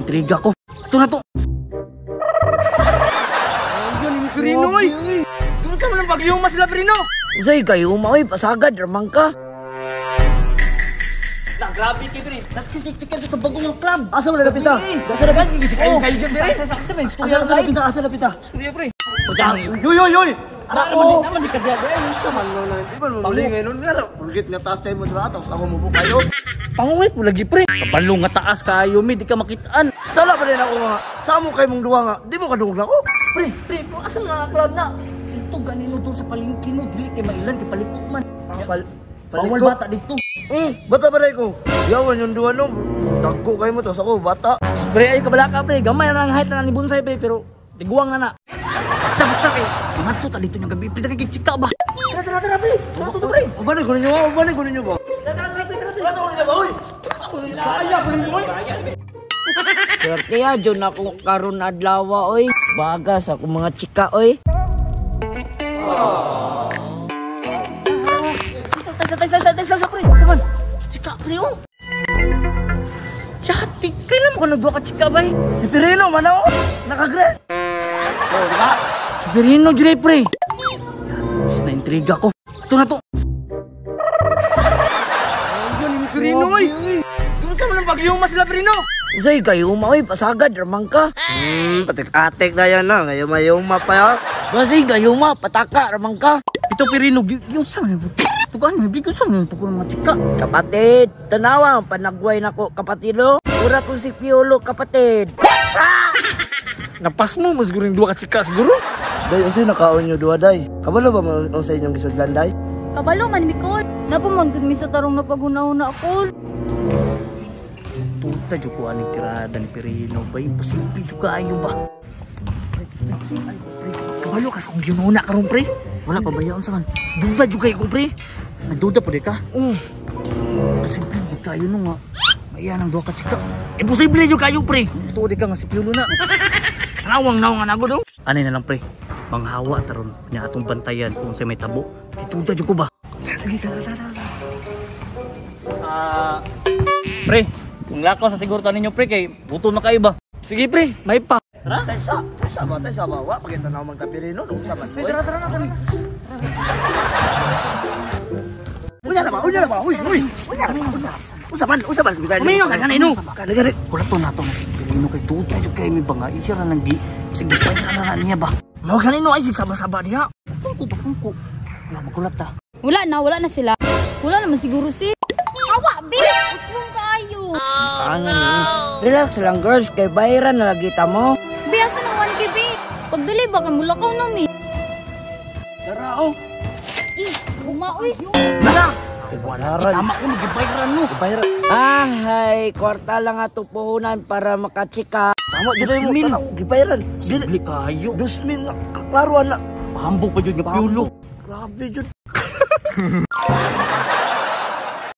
Na-intriga ko. Ito na to. Ayun, ni Pirino, oy. Unsa man ang pagyuma sila, Pirino? Usay kayo oy, pasagad ramang ka. Na, grabe kay pre. Nagchik-chikan sa bagong club. Asa mo na napita? Asa na kayo kayo dyan, pre? Sa may Asa na napita? Asa na napita? Istorya, pre. Yoy, yoy, yoy! Ako. Naman di ka diya, pre. Unsa man no na? Di ba mo muli ngayon? Pulgit nga taas tayo mo dra tapos ako mo kayo. Panguwit mo lagi, pre. Kabalo nga taas kayo mi, di ka makitaan. Sala pa din ako nga. Samo kay mong duwa nga. Di mo kadungog na ako. Pre, pre, asa na ang club na? Dito ganino doon sa palengke no, dili kay mailan kay palikot man. Bawal bata dito. Bata ba ko? Yawan yung duwa no. Dagko kayo mo tapos ako bata. Pre, ay kabala ka, pre. Gamay ra ang height na ni Bonsai, pre, pero tiguang na na. Basta basta kay mangadto ta dito niyang gabi. Pre, kay chika ba? Tara, tara, tara, pre. Tara, tara, pre. Ubani ko ninyo, ubani ko ninyo ba? Tara, tara, pre, tara, pre. Tara ko ninyo ba, oy? Kaya pa ninyo, oy. Swerte ya jud ako karon adlaw oy. Bagas ako mga chika oy. Tasa, tasa, tasa, tasa, pre. Saman. Chika, pre, oh. Yati, kailan mo ka nagduwa ka chika, bay? Si Pirino man ako. Naka-grade. Oh, di ba? Si Pirino, July, pre. Yan, na-intriga ko. Ito na to. Ayun, ni Pirino, oy. Unsa man ang pagyuma sila, Pirino? Usay kayo oy, pasagad ramang ka. Patik-atik na yan na. Ngayon mayuma pa yan. Basig kayo ma, pataka ramang ka. Ito, Pirino, yung sa man. Tugan, bigyan sa man pag mga chika. Kapatid, tanawa ang panagway nako kapatid oh. Ura kong si Piolo kapatid. Napas mo, mas siguro yung duwa ka chika siguro. Day, unsay nakaon nyo duwa, day? Kabalo ba man unsay inyong gisudlan, day? Kabalo man mi Col. Napamangkod mi sa tarong na paghuna-huna, Col. Tuta jud ko aning tirada ni Pirino ba? Imposible jud kaayo ba? Kabalo ka sa kong ginuna karon, pre. Wala pa ba yaon sa man? Duda jud kayo ko, pre. Nagduda po di ka? Oo. Imposible jud kayo no nga. Maiyan ang duwa ka chika. Imposible jud kayo, pre. Tuod di ka nga si Piolo na. Nawang nawang anago do. Anay na lang, pre. Manghawa taron nya atong bantayan kung unsay may tabo. Ituda jud ko ba? Sige, tara, tara, tara. Pre, manglakaw sa siguro ta ninyo, pre, kay gutom na kayo ba? Sige, pre, may pa. Tara. Taysa, taysa ba, taysa ba? Wa pagita na man ka Pirino, unsa man. Tara, tara, tara. Unya na ba? Unya na ba? Uy, uy. Unya na ba? Unsa man? Unsa man? Kuminyo sa kanino. Kani gani. Wala to nato na si Pirino kay tuta jud kay mi ba nga iya ra nang gi. Sige pa na niya ba. Mo kanino ay sig saba-saba diha. Tungko ba tungko. Wala magulat ta. Wala na sila. Wala naman siguro si. Awa, be! Usmong kaayo. Tangan ni. Relax lang girls kay bayaran na lagi ta mo. Be, asa ng 1K, be? Pagdali ba kay mulakaw na mi? Tara oh. Eh, uma, oy. Nana. Wala ra. Tama ko gibayran no. Bayran. Ahay, kwarta lang ato puhunan para makachika. Tama jud mo. Gibayran. Dili kayo. 2,000 klaro ana. Pahambog pa jud nga Piolo. Grabe jud.